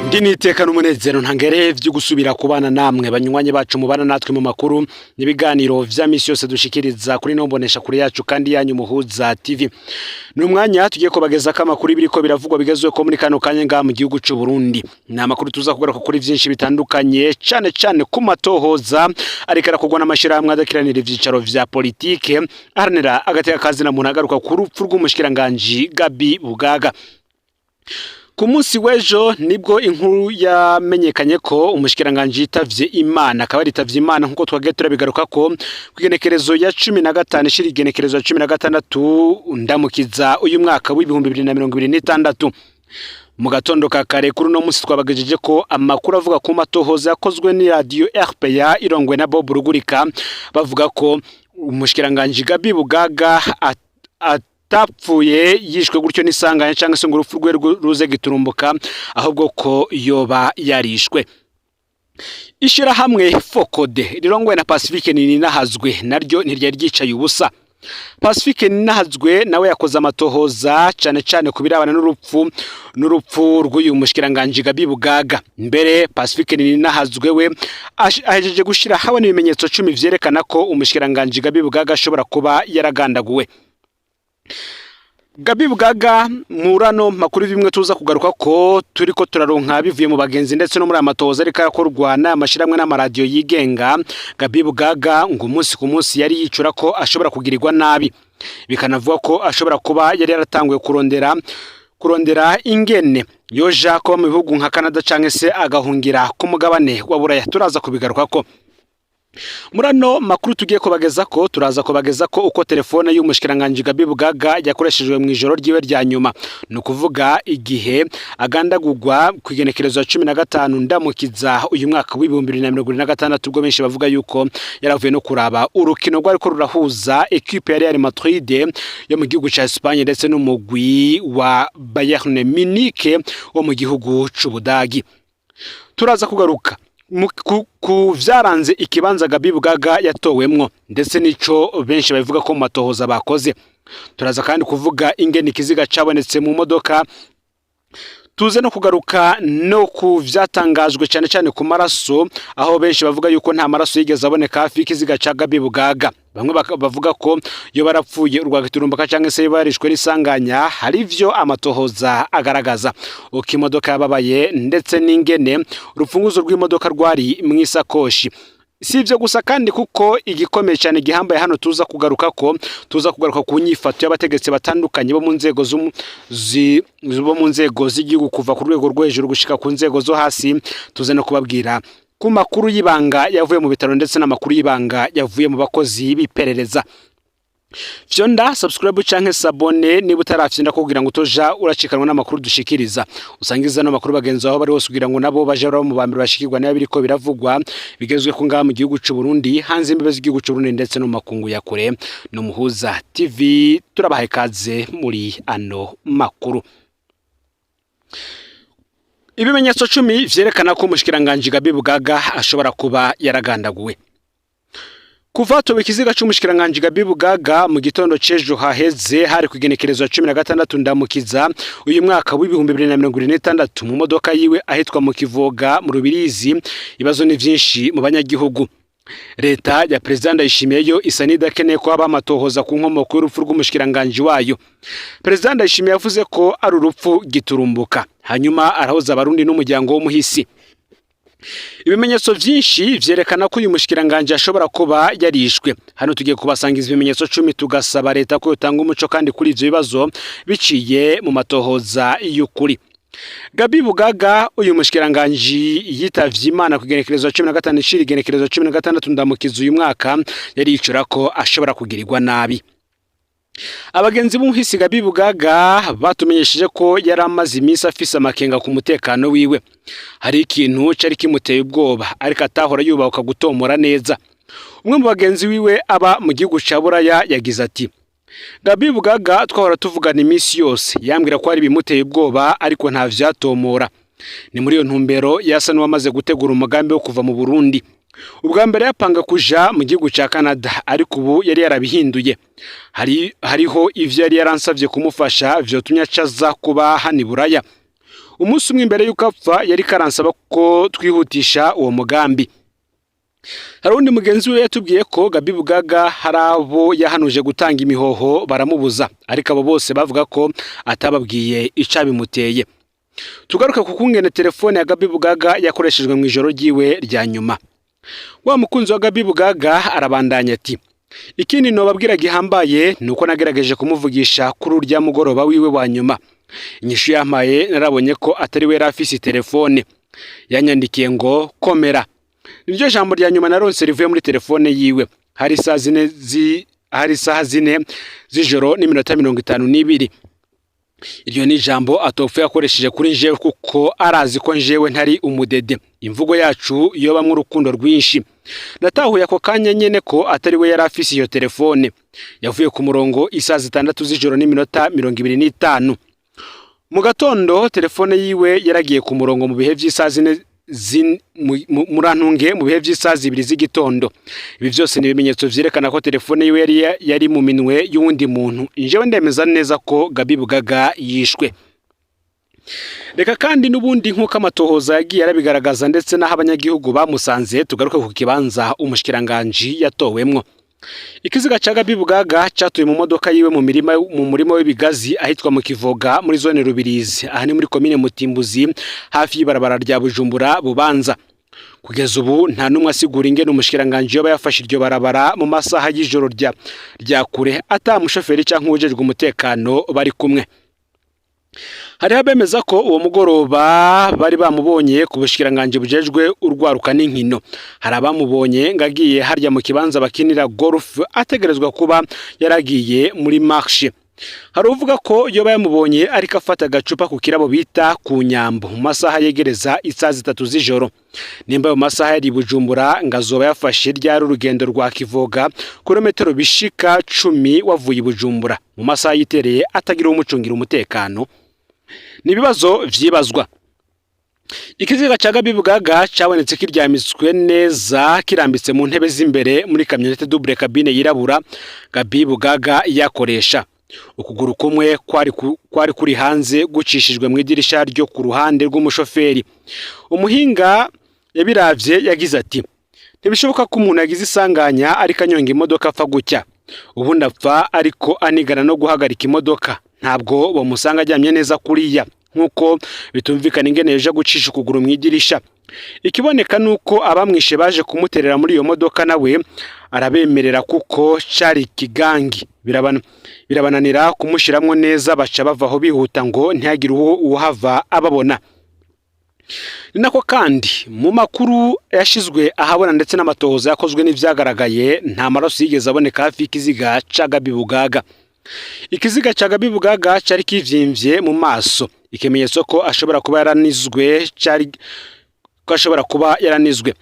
Ndi niteka n'umunezero ntangere vyo gusubira kubana namwe, banywanyi bacu mubana natwe mu makuru n'ibiganiro vya misi yose dushikiriza kuri nombonesha kure yacu kandi yanyu Muhuza TV. Ni umwanya tugiye kubageza ko amakuru ibiriko biravugwa bigezwe ko muri kano kanya ngaha mu gihugu c'u Burundi. Ni amakuru tuza kugaruka kuri vyinshi bitandukanye, cane cane ku matohoza ariko arakorwa n'amashirahamwe adakiranira ivyicaro vya politike aharanira agateka kazina muntu, agaruka ku rupfu rw'umushikiranganji Gabi Bugaga. Ku munsi w'ejo nibwo inkuru yamenyekanye ko umushikiranganji yitavye Imana, akaba yaritavye Imana nkuko twagiye turabigaruka ko kw'igenekerezo ya 15 ishira igenekerezo ya 16 Ndamukiza uyu mwaka w'2026. Mu gatondo ka kare kuri uno munsi twabagejeje ko amakuru avuga ku matohoza yakozwe n'iradiyo RPA irongwe na Bob Rugurika, bavuga ko umushikiranganji Gabi Bugaga atapfuye yishwe gutyo n'isanganya cyangwa se ngo urupfu rwe ruze giturumbuka, ahubwo ko yoba yarishwe. Ishirahamwe FOCODE rirongwe na Pacifique Nininahazwe naryo ntiryari ryicaye ubusa. Pacifique Nininahazwe nawe yakoze amatohoza cane cane ku birabana n'urupfu rw'uyu mushikiranganji Gabi Bugaga. Mbere Pacifique Nininahazwe we ahejeje gushira habona ibimenyetso 10 vyerekana ko umushikiranganji Gabi Bugaga ashobora kuba yaragandaguwe. Gabi Bugaga, murano makuru bimwe tuza kugaruka ko turiko turaronka bivuye mu bagenzi ndetse no muri amatohoza ariko arakorwa n'amashiramwe n'amaradiyo yigenga, Gabi Bugaga ngo umunsi ku munsi yari yicura ko ashobora kugirirwa nabi, bikanavuga ko ashobora kuba yari yaratanguye kurondera ingene yoja kuba mu bihugu nka Canada canke se agahungira ku mugabane wa Buraya. Turaza kubigaruka ko murano makuru tugiye kubageza ko turaza kubageza ko uko telefone y'umushikiranganji Gabi Bugaga yakoreshejwe mu ijoro ryiwe rya nyuma, ni ukuvuga igihe agandagurwa ku igenekerezo ya 15 Ndamukiza uyu mwaka w'2026, ubwo benshi bavuga yuko yaravuye no kuraba urukino rwariko rurahuza equipe ya Real Madrid yo mu gihugu ca Espagne ndetse n'umugwi wa Bayern Munich wo mu gihugu c'Ubudagi. Turaza kugaruka ku vyaranze ikibanza Gabi Bugaga yatowemwo ndetse n'ico benshi babivuga ko mu matohoza bakoze. Turaza kandi kuvuga ingene ikiziga cabonetse mu modoka, tuze no kugaruka no ku vyatangajwe cyane cyane ku maraso, aho benshi bavuga yuko nta maraso yigeze aboneka hafi y'ikiziga ca Gabi Bugaga. Bamwe bavuga ko iyo barapfuye urwagiturumbuka cyangwa se barishwe n'isanganya. Hari ivyo amatohoza agaragaza, uko imodoka yababaye ndetse n'ingene urufunguzo rw'imodoka rwari mu isakoshi. Si ibyo gusa kandi, kuko igikomeye cyane gihambaye hano tuza kugaruka ko tuza kugaruka ku nyifato y'abategetsi batandukanye bo mu nzego z'igihugu, kuva ku rwego rwo hejuru gushika ku nzego zo hasi. Tuze no kubabwira ku makuru y'ibanga yavuye mu bitaro ndetse n'amakuru y'ibanga yavuye mu bakozi b'iperereza. Fyonda subscribe canke s'abonner niba utarafyonda, kugira ngo utoja uracikanwa n'amakuru dushikiriza. Usangiza no makuru bagenzi aho bari hose, kugira ngo nabo baje baraba mu bambere bashikirwa niba biriko biravugwa bigezwe ko ngaha mu gihugu c'u Burundi, hanze imbibe z'igihugu c'u Burundi ndetse no mu makungu ya kure. No Muhuza TV turabahaye ikaze muri ano makuru. Ibimenyetso 10 vyerekana ko umushikiranganji Gabi Bugaga ashobora kuba yaragandaguwe. Kuva toba ikiziga c'umushikiranganji Gabi Bugaga mu gitondo c'ejo haheze, hari ku igenekerezo ya 16 Ndamukiza uyu mwaka w'2026, mu modoka yiwe ahitwa mu Kivoga mu Rubirizi, ibibazo ni vyinshi mu banyagihugu. Leta ya Perezida Ndayishimiye yo isa n'idakeneye ko haba amatohoza ku nkomoko y'urupfu rw'umushikiranganji wayo. Perezida Ndayishimiye yavuze ko ari urupfu giturumbuka, hanyuma arahoza Abarundi n'umuryango w'umuhisi. Ibimenyetso vyinshi vyerekana ko uyu mushikiranganji ashobora kuba yarishwe. Hano tugiye kubasangiza ibimenyetso 10, tugasaba leta ko yotanga umuco kandi kuri ivyo bibazo biciye mu matohoza y'ukuri. Gabi Bugaga, uyu mushikiranganji yitavye Imana ku igenekerezo 15 ishira igenekerezo 16 Ndamukiza uyu mwaka, yari yicura ko ashobora kugirirwa nabi. Abagenzi b'umuhisi Gabi Bugaga batumenyesheje ko yari amaze iminsi afise amakenga ku mutekano wiwe. Hari ikintu cari kimuteye ubwoba, ariko atahora yubahuka gutomora neza. Umwe mu bagenzi wiwe aba mu gihugu ca Buraya yagize ati: "Gabi Bugaga twahora tuvugana iminsi yose, yambwira ko hari ibimuteye ubwoba, ariko nta vyatomora. Ni muri iyo ntumbero yasa n'uwamaze gutegura umugambi wo kuva mu Burundi. Ubwa mbere yapanga kuja mu gihugu ca Canada, ariko ubu yari yarabihinduye. Hariho ivyo yari yaransavye kumufasha vyotumye acaza kuba hano i Buraya." Umunsi umwe imbere y'uko apfa yari karansaba ko twihutisha uwo mugambi. Hari uwundi mugenzi we yatubwiye ko Gabi Bugaga hari abo yahanuje gutanga imihoho baramubuza, ariko abo bose bavuga ko atababwiye icabimuteye. Tugaruke ku kungene telefone ya Gabi Bugaga yakoreshejwe mu ijoro ryiwe rya nyuma. Wa mukunzi wa Gabi Bugaga arabandanya ati: "Ikindi nobabwira gihambaye ni uko nagerageje kumuvugisha kuri urya mugoroba wiwe wa nyuma. Inyishu yampaye narabonye ko atari we yari afise telefone. Yanyandikiye ngo komera. Niryo jambo rya nyuma naronse rivuye muri telefone yiwe. Hari isaha 4 z'ijoro n'iminota 52. Iryo ni ijambo atopfa yakoresheje kuri njewe kuko arazi ko njewe ntari umudede. Imvugo yacu yobamwo urukundo rwinshi. Natahuye ako kanya nyene ko atari we yari afise iyo telefone. Yavuye ku murongo isaha 6 z'ijoro n'iminota 25. Mu gatondo telefone yiwe yaragiye ku murongo mu bihe vy'isaha 4 murantunge, mu bihe vy'isaha 2 z'igitondo. Ibi vyose ni ibimenyetso vyerekana ko telefone yiwe yari mu minwe y'uwundi muntu. Njewe ndemeza neza ko Gabi Bugaga yishwe." Reka kandi n'ubundi, nk'uko amatohoza yagiye arabigaragaza ndetse n'aho abanyagihugu bamusanze, tugaruke ku kibanza umushikiranganji yatowemwo. Ikiziga ca Gabi Bugaga catuye mu modoka yiwe mu murima w'ibigazi ahitwa mu Kivoga muri zone Rubirizi, aha ni muri komine Mutimbuzi, hafi y'ibarabara rya Bujumbura Bubanza. Kugeza ubu nta n'umwe asigura ingene umushikiranganji yoba yafashe iryo barabara mu masaha y'ijoro rya kure ata mushoferi canke uwujejwe umutekano bari kumwe. Hariho abemeza ko uwo mugoroba bari bamubonye ku bushikiranganji bujejwe urwaruka n'inkino. Hari abamubonye ngo agiye harya mu kibanza bakinira golf, ategerezwa kuba yaragiye muri marché. Hari uvuga ko yoba yamubonye ariko afata agacupa ku kirabo bita ku Nyambo mu masaha yegereza isaha 3 z'ijoro. Nimba ayo masaha yari i Bujumbura, ngo azoba yafashe ryari urugendo rwa Kivoga, kilometero bishika 10 wavuye i Bujumbura, mu masaha yitereye, atagira uwumucungira umutekano? Ni ibibazo vyibazwa. Ikiziga ca Gabi Bugaga cabonetse kiryamitswe neza, kirambitse mu ntebe z'imbere muri kamyonete double cabine yirabura Gabi Bugaga yakoresha. Ukuguru kumwe kwari kuri hanze, gucishijwe mu idirisha ryo ku ruhande rw'umushoferi. Umuhinga yabiravye yagize ati: "Ntibishoboka ko umuntu yagize isanganya ariko anyonga imodoka apfa gutya. Ubundi apfa ariko anigana no guhagarika imodoka, ntabwo bamusanga aryamye neza kuriya, nk'uko bitumvikana ingene yaje gucisha ukuguru mu idirisha. Ikiboneka ni uko abamwishe baje kumuterera muri iyo modoka, nawe arabemerera kuko cari ikigangi. Birabananira kumushiramwo neza, baca bavaho bihuta ngo ntihagire uwo uhava ababona." Ni nako kandi mu makuru yashizwe ahabona ndetse n'amatohoza yakozwe n'ivyagaragaye, nta maraso yigeze aboneka hafi y'ikiziga ca Gabi Bugaga. Ikiziga ca Gabi Bugaga cari kivyimbye mu maso, ikimenyetso ko ashobora kuba yaranizwe cari ko ashobora kuba yaranizwe.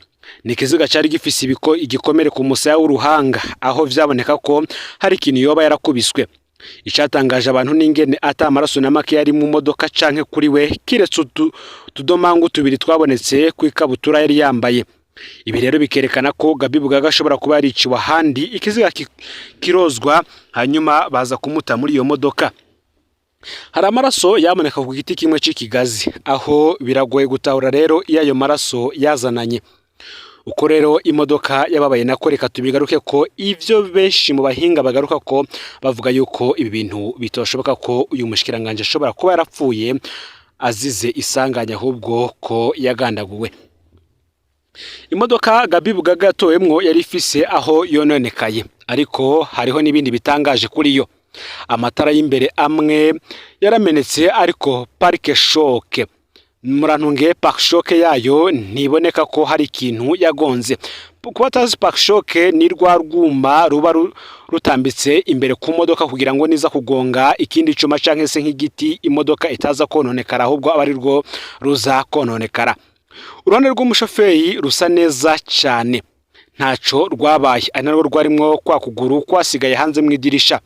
Ni ikiziga cari gifise igikomere ku musaya w'uruhanga, aho vyaboneka ko hari ikintu yoba yarakubiswe. Icatangaje abantu n'ingene ata amaraso na make yari mu modoka canke kuri we, kiretse utudomangu tubiri twabonetse kw'ikabutura yari yambaye. Ibi rero bikerekana ko Gabi Bugaga ashobora kuba yariciwe ahandi, ikiziga kirozwa, hanyuma baza kumuta muri iyo modoka. Hari amaraso yaboneka ku giti kimwe c'ikigazi, aho biragoye gutahura rero iyo ayo maraso yazananye. Uko rero imodoka yababaye nako, reka tubigaruke ko ivyo benshi mu bahinga bagaruka ko bavuga yuko ibi bintu bitoshoboka ko uyu mushikiranganje ashobora kuba yarapfuye azize isanganya, ahubwo ko yagandaguwe. Imodoka Gabi Bugaga yatowemwo yari ifise aho yononekaye, ariko hariho n'ibindi bitangaje kuri yo. Amatara y'imbere amwe yaramenetse, ariko pare-chocs, murantunge, pare-chocs yayo ntiboneka ko hari ikintu yagonze. Kuba atazi pare-chocs, ni rwa rwuma ruba rutambitse imbere ku modoka kugira ngo niza kugonga ikindi cuma canke se nk'igiti, imodoka itaza kononekara, ahubwo aba ari rwo ruza kononekara. Uruhande rw'umushoferi rusa neza cyane, ntaco rwabaye, ari narwo rwarimwo kwa kuguru kwasigaye hanze mu idirisha.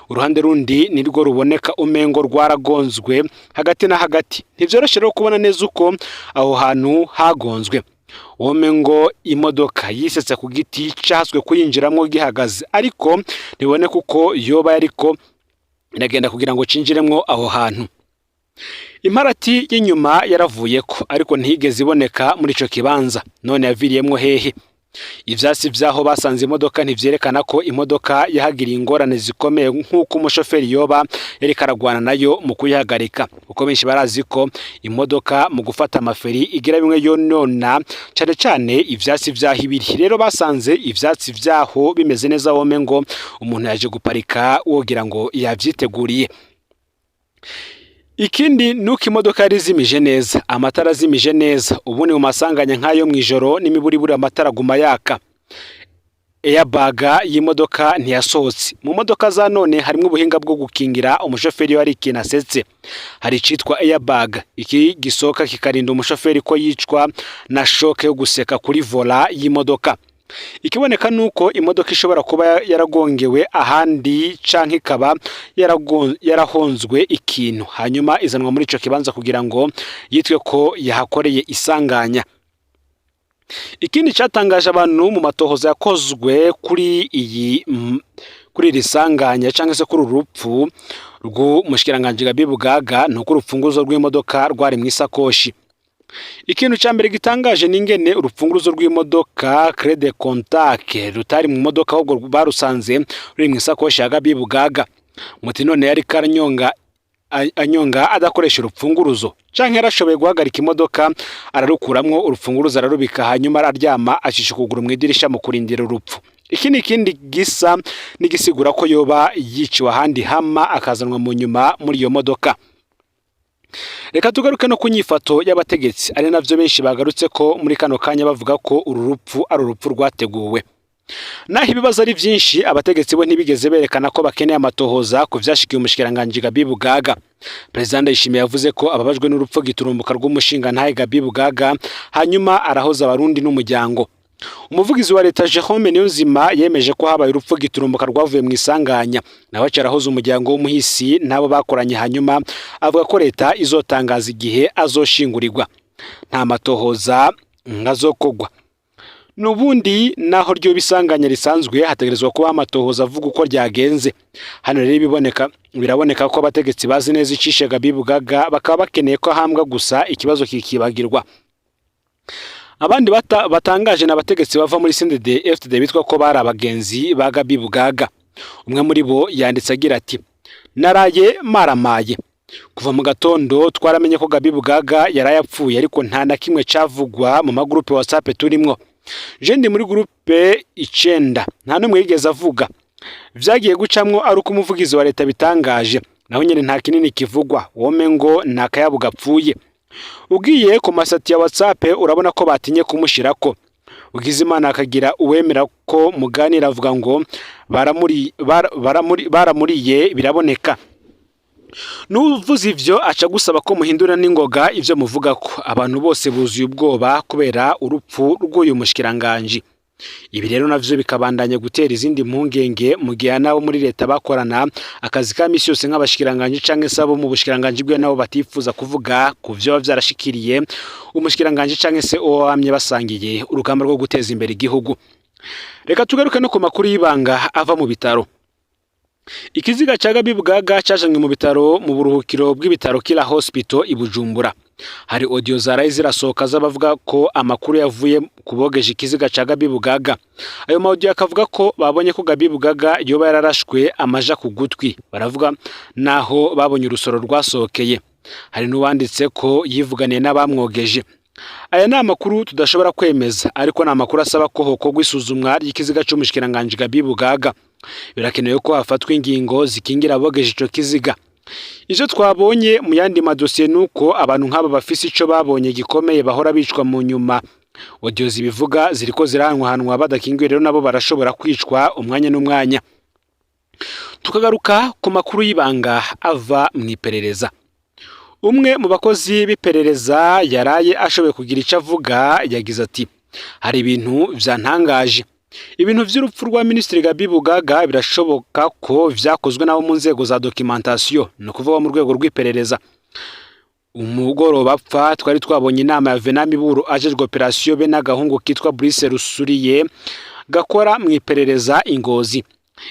Uruhande rundi nirwo ruboneka umengo rwaragonzwe hagati na hagati. Ntivyoroshe rero kubona neza uko aho hantu hagonzwe. Womengo imodoka yisetse ku giti cahaswe kuyinjiramwo gihagaze, ariko ntiboneka uko yoba yariko iragenda kugira ngo cinjiremwo aho hantu. Imparati y'inyuma yaravuyeko, ariko ntiyigeze iboneka muri ico kibanza. None yaviriyemwo hehe? Ivyatsi vyaho basanze imodoka ntivyerekana ko imodoka yahagiriye ingorane zikomeye, nk'uko umushoferi yoba yariko aragwana nayo mu kuyihagarika, kuko benshi barazi ko imodoka mu gufata amaferi igira bimwe yonona, cane cane ivyatsi vyaho ibiri. Rero basanze ivyatsi vyaho bimeze neza, wome ngo umuntu yaje guparika, wogira ngo yavyiteguriye. Ikindi nuko imodoka yari izimije neza, amatara azimije neza. Ubundi mu masanganya nk'ayo mw'ijoro n'imiburiburi amatara aguma yaka. Airbag y'imodoka ntiyasohotse. Mu modoka za none harimwo ubuhinga bwo gukingira umushoferi iyo hari ikintu asetse. Hari icitwa airbag, iki gisohoka kikarinda umushoferi ko yicwa na choc yo guseka kuri volant y'imodoka. Ikiboneka nuko imodoka ishobora kuba yaragongewe ahandi canke ikaba yarahonzwe ikintu, hanyuma izanwa muri ico kibanza kugira ngo yitwe ko yahakoreye isanganya. Ikindi catangaje abantu mu matohoza yakozwe kuri iri sanganya canke se kuri uru rupfu rw'umushikiranganji Gabi Bugaga, ni uko urupfunguzo rw'imodoka rwari mw'isakoshi. Ikintu ca mbere gitangaje ni ingene urupfunguruzo rw'imodoka, clé de contact, rutari mu modoka, ahubwo barusanze ruri mw'isakoshi ya Gabi Bugaga. Muti none yariko aranyonga anyonga adakoresha urupfunguruzo, canke yarashoboye guhagarika imodoka, ararukuramwo urupfunguruzo, ararubika, hanyuma araryama acisha ukuguru mw'idirisha mu kurindira urupfu? Iki ni ikindi gisa n'igisigura ko yoba yiciwe ahandi, hama akazanwa mu nyuma muri iyo modoka. Reka tugaruke no ku nyifato y'abategetsi, ari navyo benshi bagarutse ko muri kano kanya, bavuga ko uru rupfu ari urupfu rwateguwe. Naho ibibazo ari vyinshi, abategetsi bo ntibigeze berekana ko bakeneye amatohoza ku vyashikiye umushikiranganji Gabi Bugaga. Perezida Ndayishimiye yavuze ko ababajwe n'urupfu giturumbuka rw'umushingantahe Gabi Bugaga, hanyuma arahoza Abarundi n'umuryango. Umuvugizi wa leta Jerome Niyonzima yemeje ko habaye urupfu giturumbuka rwavuye mu isanganya, nawe aca arahoza umuryango w'umuhisi n'abo bakoranye, hanyuma avuga ko leta izotangaza igihe azoshingurirwa. Nta matohoza ngazokogwa. Nubundi naho ryo bisanganya risanzwe, hategerezwa kuba amatohoza avuga uko ryagenze. Hano rero ibiboneka, biraboneka ko abategetsi bazi neza icishe Gabi Bugaga, bakaba bakeneye ko ahambwa gusa, ikibazo kikibagirwa. Abandi batangaje ni abategetsi bava muri CNDD FDD bitwa ko bari abagenzi ba Gabi Bugaga. Umwe muri bo yanditse agira ati: "Naraye maramaye. Kuva mu gatondo twaramenye ko Gabi Bugaga yaraye apfuye, ariko nta na kimwe cavugwa mu magurupe WhatsApp turimwo. Je ndi muri groupe 9, nta n'umwe yigeze avuga. Vyagiye gucamwo ari uko umuvugizi wa leta bitangaje, naho nyene nta kinini kivugwa, wome ngo ni akayabu gapfuye. Ugiye ku ma status ya WhatsApp urabona ko batinye kumushirako. Ugize Imana akagira uwemera ko muganira, avuga ngo baramuriye biraboneka. N'uvuze ivyo aca gusaba ko muhindura n'ingoga ivyo muvuga, ko abantu bose buzuye ubwoba kubera urupfu rw'uyu mushikiranganji." Ibi rero navyo bikabandanya gutera izindi mpungenge, mu gihe n'abo muri leta bakorana akazi ka misi yose nk'abashikiranganji canke se abo mu bushikiranganji bwe nabo batifuza kuvuga ku vyoba vyarashikiriye umushikiranganji canke se uwo bamye basangiye urugamba rwo guteza imbere igihugu. Reka tugaruke no ku makuru y'ibanga ava mu bitaro. Ikiziga ca Gabi Bugaga cajanywe mu bitaro, mu buruhukiro bw'ibitaro Kira Hospital i Bujumbura. Hari audio zaraye zirasohoka z'abavuga ko amakuru yavuye ku bogeje ikiziga ca Gabi Bugaga. Ayo ma audio akavuga ko babonye ko Gabi Bugaga yoba yararashwe amaja ku gutwi. Baravuga naho babonye urusoro rwasohokeye. Hari n'uwanditse ko yivuganiye n'abamwogeje. Aya ni amakuru tudashobora kwemeza, ariko ni amakuru asaba ko hokorwa isuzumwa ry'ikiziga c'umushikiranganji Gabi Bugaga. Birakenewe ko hafatwa ingingo zikingira abogeje ico kiziga. Ivyo twabonye mu yandi madosiye nuko abantu nk'aba bafise ico babonye gikomeye bahora bicwa mu nyuma. Audio zibivuga ziriko zirahanwahanwa. Badakingiwe rero nabo barashobora kwicwa umwanya n'umwanya. Tukagaruka ku makuru y'ibanga ava mu iperereza. Umwe mu bakozi b'iperereza yaraye ashoboye kugira ico avuga yagize ati: "Hari ibintu vyantangaje. Ibintu vy'urupfu rwa Minisitiri Gabi Bugaga birashoboka ko vyakozwe n'abo mu nzego za documentation, ni ukuvuga mu rwego rw'iperereza. Umugoroba apfa twari twabonye inama ya Venant Miburo ajejwe operation be n'agahungu kitwa Brice Rusuriye gakora mu iperereza i Ngozi."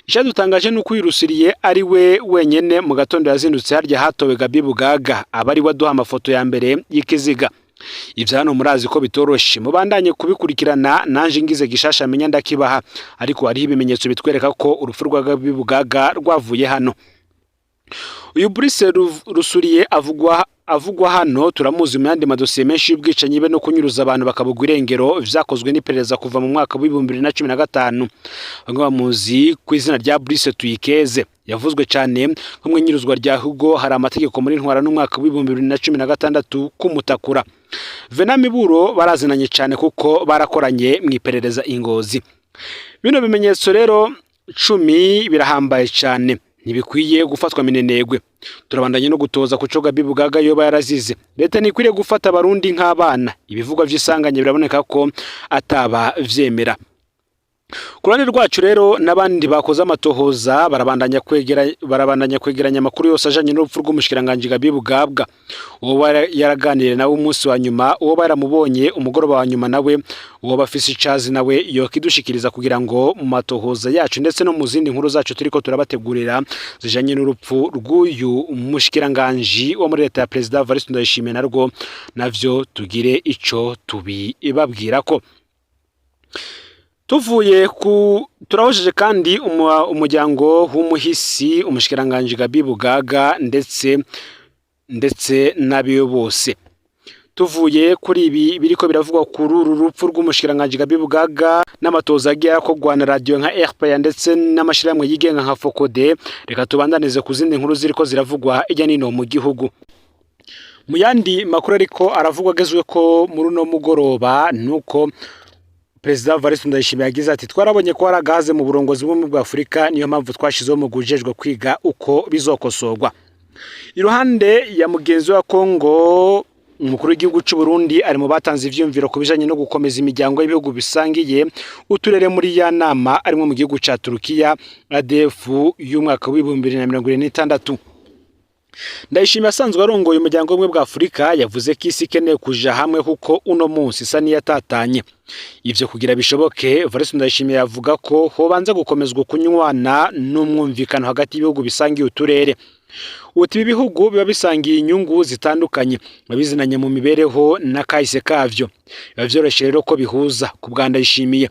Icyadutangaje ni uko uyu Rusuriye ari we wenyene mu gatondo yazindutse harya hatowe Gabi Bugaga, aba ari we aduha amafoto ya mbere y'ikiziga. Ivyo hano murazi ko bitoroshe, mubandanye kubikurikirana, nanje ngize gishasha menya ndakibaha, ariko hariho ibimenyetso bitwereka ko urupfu rwa Gabi Bugaga rwavuye hano. Uyu Brice Rusuriye avugwa hano turamuzi mu yandi madosiye menshi y'ubwicanyi be no kunyuruza abantu bakabugwa irengero vyakozwe n'iperereza kuva mu mwaka w'2015. Bamwe bamuzi ku izina rya Brice Tuyikeze, yavuzwe cyane nko mu inyuruzwa rya Hugo hari amategeko muri Ntwara n'umwaka w'2016 kumutakura. Venant Miburo barazinanye cyane kuko barakoranye mu iperereza ingozi. Bino bimenyetso rero 10 birahambaye cyane, ntibikwiye gufatwa minenegwe. Turabandanye no gutoza kuco Gabi Bugaga yoba yarazize. Leta ntikwiriye gufata abarundi nk'abana. Ibivugwa vy'isanganye biraboneka ko ataba vyemera. Ku ruhande rwacu rero n'abandi bakoze amatohoza barabandanya kwegeranya amakuru yose ajanye n'urupfu rw'umushikiranganji Gabi Bugabwa. Uwo yaraganiriye nawe umunsi wa nyuma, uwo baramubonye umugoroba wa nyuma nawe, uwo bafise icazi nawe yokidushikiriza kugira ngo mu matohoza yacu ndetse no mu zindi nkuru zacu turiko turabategurira zijanye n'urupfu rw'uyu mushikiranganji wo muri leta ya Perezida Evariste Ndayishimiye narwo navyo tugire ico tubibabwirako. Tuvuye ku turahojeje kandi umuryango w'umuhisi umushikiranganji Gabi Bugaga ndetse n'abiwe bose. Tuvuye kuri ibi biriko biravugwa kuri uru rupfu rw'umushikiranganji Gabi Bugaga n'amatoza agiye akorwa na radio nka RPA ndetse n'amashirahamwe yigenga nka Focode, reka tubandanize ku zindi nkuru ziriko ziravugwa irya nino mu gihugu. Mu yandi makuru ariko aravugwa agezwe ko muri uno mugoroba nuko Perezida Evariste Ndayishimiye yagize ati: "Twarabonye ko hari agahaze mu burongozi bw'ubumwe bwa Afurika, niyo mpamvu twashizeho umugwi ujejwe kwiga uko bizokosorwa." Iruhande ya mugenzi wa Kongo, umukuru w'igihugu c'u Burundi ari mu batanze ivyiyumviro ku bijanye no gukomeza imiryango y'ibihugu bisangiye uturere muri ya nama arimwo mu gihugu ca Turukiya ADF y'umwaka w'2026. Ndayishimiye asanzwe arongoye umuryango w'ubumwe bwa Afurika yavuze ko isi ikeneye kuja hamwe kuko uno munsi isa n'iyatatanye. Ivyo kugira bishoboke, Evariste Ndayishimiye avuga ko hobanza gukomezwa kunywana n'umwumvikano hagati y'ibihugu bisangiye uturere. Uti ibi bihugu biba bisangiye inyungu zitandukanye, biba bizinanye mu mibereho n'akahise kavyo. Biba vyoroshe rero ko bihuza ku bwa Ndayishimiye.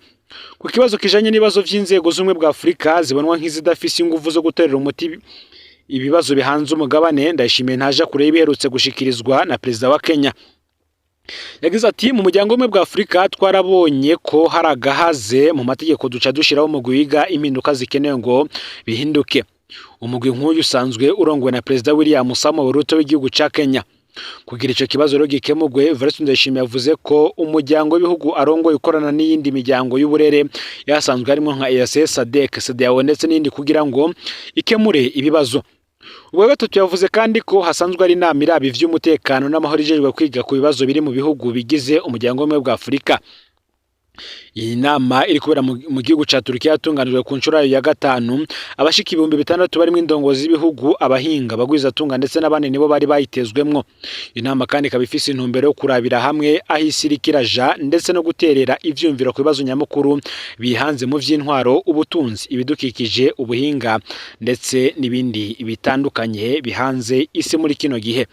Ku kibazo kijanye n'ibibazo vy'inzego z'ubumwe bwa Afurika zibonwa nk'izidafise inguvu zo guterera umuti ibibazo bihanze umugabane, Ndayishimiye ntaja kure y'ibiherutse gushikirizwa na perezida wa Kenya. Yagize ati: "Mu muryango w'ubumwe bwa Afurika twarabonye ko hari agahaze mu mategeko, duca dushiraho umugwi wiga impinduka zikenewe ngo bihinduke." Umugwi nk'uyu usanzwe urongowe na perezida William Samoei Ruto w'igihugu ca Kenya. Kugira ico kibazo rero gikemurwe, Evariste Ndayishimiye yavuze ko umuryango w'ibihugu arongoye ukorana n'iyindi miryango y'uburere yasanzwe harimo nka EAC, SADC, CEDEAO ndetse n'iyindi kugira ngo ikemure ibibazo. Ubwa gatatu yavuze kandi ko hasanzwe ari inama iraba ivy'umutekano n'amahoro ijejwe kwiga ku bibazo biri mu bihugu bigize umuryango w'ubumwe bwa Afurika. Iyi nama iri kubera mu gihugu ca Turukiya yatunganijwe ku nshuro yayo ya gatanu. Abashika 6000 barimwo indongozi z'ibihugu, abahinga, abagwizatunga ndetse n'abandi nibo bari bayitezwemwo. Inama kandi ikaba ifise intumbero yo kurabira hamwe aho isi iriko iraja ndetse no guterera ivyumviro ku bibazo nyamukuru bihanze mu vy'intwaro, ubutunzi, ibidukikije, ubuhinga ndetse n'ibindi bitandukanye bihanze isi muri kino gihe.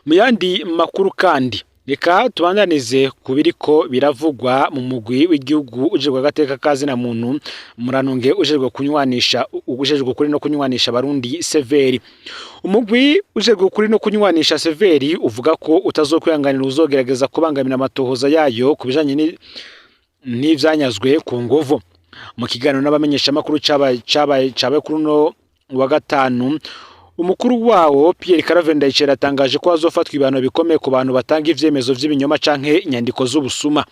Mu yandi makuru kandi, reka tubandanize ku biriko biravugwa mu mugwi w'igihugu ujejwe agateka ka zina muntu, muranunge, ujejwe kunywanisha, ujejwe ukuri no kunywanisha abarundi, CVR. Umugwi ujejwe ukuri no kunywanisha, CVR, uvuga ko utazokwihanganira uzogerageza kubangamira amatohoza yayo ku bijanye n'ivyanyazwe ku nguvu. Mu kiganiro n'abamenyeshamakuru cabaye kuri uno wa gatanu, umukuru wawo Pierre Claver Ndayicariye yatangaje ko hazofatwa ibihano bikomeye ku bantu batanga ivyemezo vy'ibinyoma canke inyandiko z'ubusuma.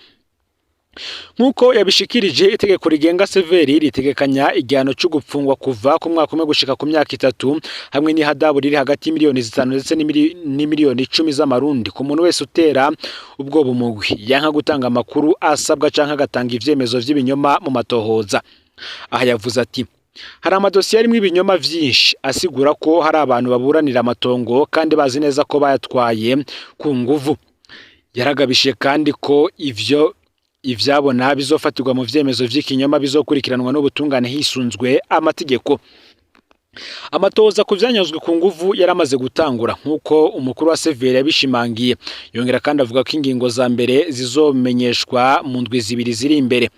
Nk'uko yabishikirije, itegeko rigenga CVR ritegekanya igihano co gupfungwa kuva ku mwaka umwe gushika ku myaka 3 hamwe n'ihadabu riri hagati y'imiliyoni 5 ndetse n'imiliyoni 10 z'amarundi ku muntu wese utera ubwoba umugwi, yanka gutanga amakuru asabwa canke agatanga ivyemezo vy'ibinyoma mu matohoza. Aha yavuze ati: "Hari amadosiye arimwo ibinyoma vyinshi asigura ko hari abantu baburanira amatongo kandi bazi neza ko bayatwaye ku nguvu." Yaragabishije kandi ko ivyo ivyabona bizofatirwa mu vyemezo vy'ikinyoma bizokurikiranwa n'ubutungane hisunzwe amategeko. Amatohoza ku vyanyazwe ku nguvu yaramaze gutangura, nk'uko umukuru wa CVR yabishimangiye. Yongera kandi avuga ko ingingo za mbere zizomenyeshwa mu ndwi 2 ziri imbere.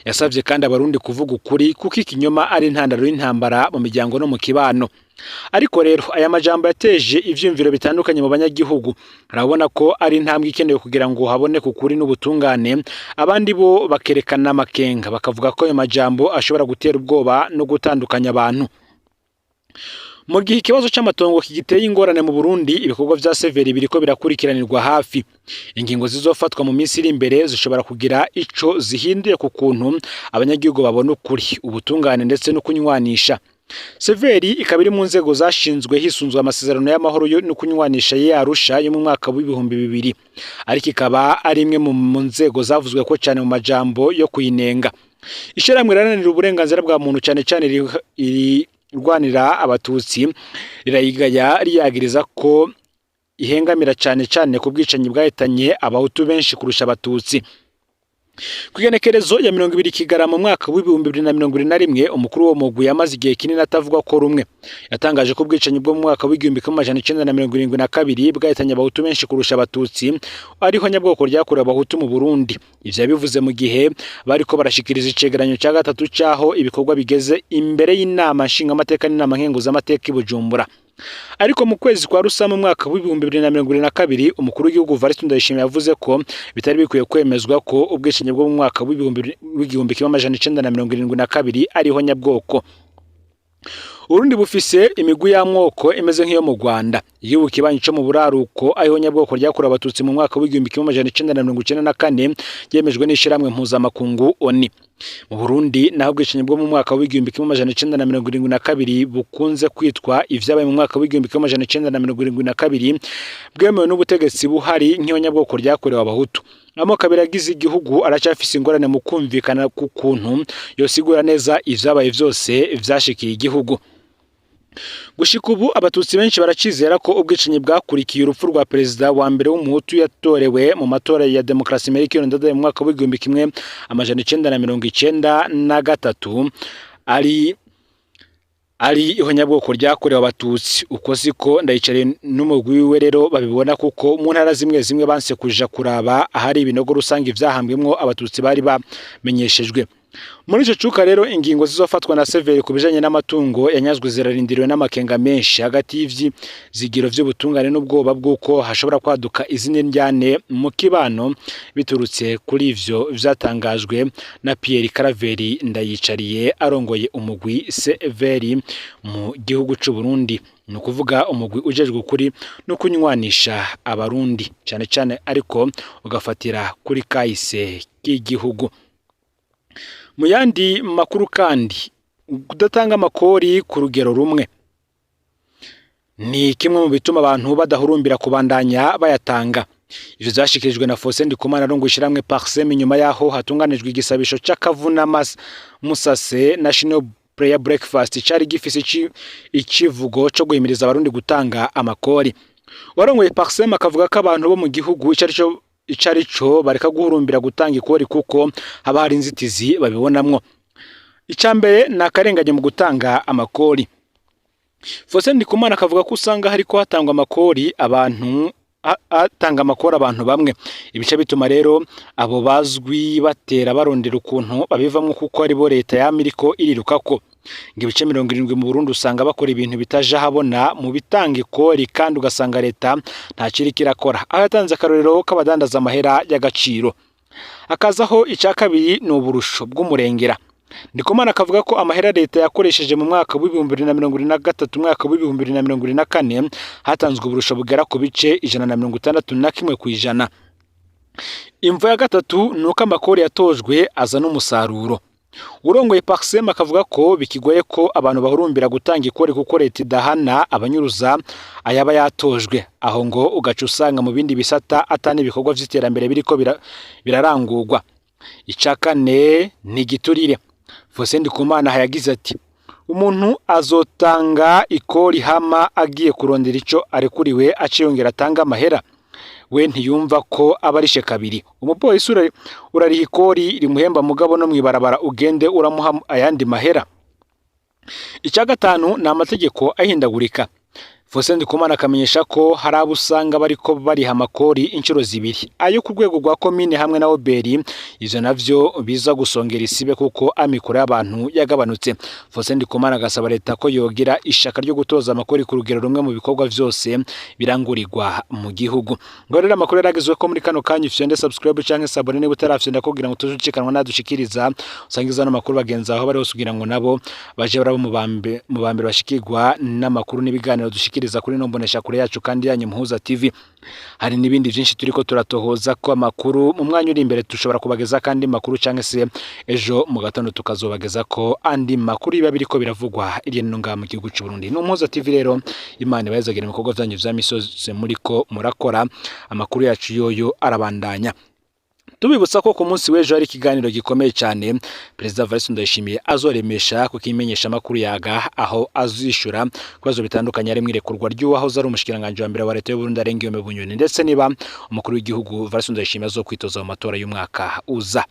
Yasavye kandi Abarundi kuvuga ukuri, kuko ikinyoma ari intandaro y'intambara mu miryango no mu kibano. Ariko rero aya majambo yateje ivyiyumviro bitandukanye mu banyagihugu. Arabona ko ari intambwe ikenewe kugira ngo haboneke ukuri n'ubutungane, abandi bo bakerekana amakenga, bakavuga ko ayo majambo ashobora gutera ubwoba no gutandukanya abantu. Mu gihe ikibazo c'amatongo kigiteye ingorane mu Burundi, ibikorwa vya CVR biriko birakurikiranirwa hafi. Ingingo zizofatwa mu minsi iri imbere zishobora kugira ico zihinduye ku kuntu abanyagihugu babona ukuri, ubutungane ndetse no kunywanisha. CVR ikaba iri mu nzego zashinzwe hisunzwe amasezerano y'amahoro no kunywanisha y'Arusha yo mu mwaka w'2000, ariko ikaba ari imwe mu nzego zavuzwe ko cyane mu majambo yo kuyinenga. Ishirahamwe riharanira uburenganzira bwa muntu, cyane cyane rirwanira Abatutsi, rirayigaya, riyagiriza ko ihengamira cyane cyane ku bwicanyi bwahitanye Abahutu benshi kurusha Abatutsi. Ku igenekerezo ya 20 Kigarama mu mwaka w'2021, umukuru w'uwo mugwi yamaze igihe kinini atavugwa ko rumwe yatangaje ko ubwicanyi bwo mu mwaka w'1972 bwahitanye Abahutu benshi kurusha Abatutsi ariho nyabwoko ryakorewe Abahutu mu Burundi. Ivyo yabivuze mu gihe bariko barashikiriza icegeranyo ca gatatu c'aho ibikorwa bigeze imbere y'inama nshingamateka n'inama nkenguzamateka i Bujumbura. Ariko mu kwezi kwa Rusama mu mwaka w'2022, umukuru w'igihugu Evariste Ndayishimiye yavuze ko bitari bikwiye kwemezwa ko ubwicanyi bwo mu mwaka w'1972 ariho nyabwoko. Uburundi bufise imigwi y'amoko imeze nk'iyo mu Rwanda. Igihugu kibanyi co mu buraruko ariho nyabwoko ryakorewe Abatutsi mu mwaka w'1994 ryemejwe n'ishirahamwe mpuzamakungu ONU. Mu Burundi naho, ubwicanyi bwo mu mwaka w'1972 bukunze kwitwa ivyabaye mu mwaka w'1972 bwemewe n'ubutegetsi buhari nk'ihonyabwoko ryakorewe Abahutu. Amoko abiri agize igihugu aracyafise ingorane mu kumvikana ku kuntu yosigura neza ivyabaye vyose vyashikiye igihugu. Gushika ubu, Abatutsi benshi baracizera ko ubwicanyi bwakurikiye urupfu rwa perezida wa mbere w'Umuhutu yatorewe mu matora ya demokarasi, Melchior Ndadaye, mu mwaka w'1993 ari ihonyabwoko ryakorewe Abatutsi. Uko siko Ndayicariye n'umugwi wiwe rero babibona, kuko mu ntara zimwe zimwe banse kuja kuraba ahari ibinogo rusange vyahambwemwo Abatutsi bari bamenyeshejwe. Muri ico cuka rero, ingingo zizofatwa na CVR ku bijanye n'amatungo yanyazwe zirarindiriwe n'amakenga menshi, hagati y'ivyizigiro vy'ubutungane n'ubwoba bw'uko hashobora kwaduka izindi ndyane mu kibano biturutse kuri ivyo vyatangajwe na Pierre Claver Ndayicariye, arongoye umugwi CVR mu gihugu c'u Burundi, ni ukuvuga umugwi ujejwe ukuri no kunywanisha Abarundi, cane cane ariko ugafatira kuri kahise k'igihugu. Mu yandi makuru kandi, kudatanga amakori ku rugero rumwe ni kimwe mu bituma abantu badahurumbira kubandanya bayatanga. Ivyo vyashikirijwe na Faustin Ndikumana, arongoye ishirahamwe Parsem, inyuma yaho hatunganijwe igisabisho c'akavuna musase National Prayer Breakfast cari gifise icivugo co guhimiriza Abarundi gutanga amakori. Warongoye Parsem akavuga ko abantu bo mu gihugu ico arico bareka guhurumbira gutanga ikori kuko haba hari inzitizi babibonamwo. Ica mbere ni akarengane mu gutanga amakori. Faustin Ndikumana akavuga ko usanga hariko hatangwa amakori abantu atanga amakori abantu bamwe, ibice bituma rero abo bazwi batera barondera ukuntu babivamwo, kuko aribo leta yama iriko irirukako. Ngo ibice 70 mu Burundi usanga bakora ibintu bitaja habona mu bitanga ikori, kandi ugasanga leta nta kiriko irakora, aho yatanze akarorero k'abadandaza amahera y'agaciro. Hakazaho icya kabiri, ni uburusho bw'umurengera. Ndikumana akavuga ko amahera leta yakoresheje mu mwaka w'2023, umwaka w'2024, hatanzwe uburusho bugera ku bice 161%. Imvo ya gatatu ni uko amakori yatojwe azana umusaruro. Urongoye Parsem akavuga ko bikigoye ko abantu bahurumbira gutanga ikori kuko leta idahana abanyuruza ayaba yatojwe. Aho ngo ugaca usanga mu bindi bisata atani ibikorwa vy'iterambere biriko birarangurwa. Ica kane ni igiturire. Faustin Ndikumana yagize ati: "Umuntu azotanga ikori hama agiye kurondera ico arekuriwe aciyongera atanga amahera." We ntiyumva ko aba arishe kabiri. Umupolisi urariha ikori rimuhemba, mugabo no mwibarabara ugende uramuha ayandi mahera. Icya gatanu ni amategeko ahindagurika. Faustin Ndikumana akamenyesha ko hari abo usanga bariko bariha amakori inshuro zibiri, ayo ku rwego rwa komine hamwe na OBR. Ivyo navyo biza gusongera isibe kuko amikoro y'abantu yagabanutse. Faustin Ndikumana agasaba leta ko yogira ishaka ryo gutoza amakori ku rugero rumwe mu bikorwa vyose birangurirwa mu gihugu. Ngo rero amakuru yaragezwe ko muri kano kanya, ufyonde subscribe canke s'abonner niba utarafyonda, kugira ngo tuzucikanwa nadushikiriza. Usangiza ano makuru bagenzi aho bari hose, kugira ngo nabo baje barabo mu bambere bashikirwa n'amakuru n'ibiganiro dushikiriza kuri no mbonesha kure yacu kandi yanyu Muhuza TV. Hari n'ibindi byinshi turiko turatohoza ko amakuru, mu mwanya uri imbere dushobora kubageza kandi makuru, canke se ejo mu gatondo tukazobageza ko andi makuru biba biriko biravugwa irya nino ngaha mu gihugu c'u Burundi. Ni Umuhuza TV rero. Imana ibahezagira ibikorwa vyanyu vya misi yose muriko murakora. Amakuru yacu yoyo arabandanya. Tubibutsa ko ku munsi w'ejo hari ikiganiro gikomeye cyane Perezida Evariste Ndayishimiye azoremesha ku kimenyesha makuru Yaga, aho azishura ku bibazo bitandukanye harimo irekurwa ry'uwahoze ari umushikiranganji wa mbere wa leta y'u Burundi Alain Guillaume Bunyoni, ndetse niba umukuru w'igihugu Evariste Ndayishimiye azokwitoza mu matora y'umwaka uza.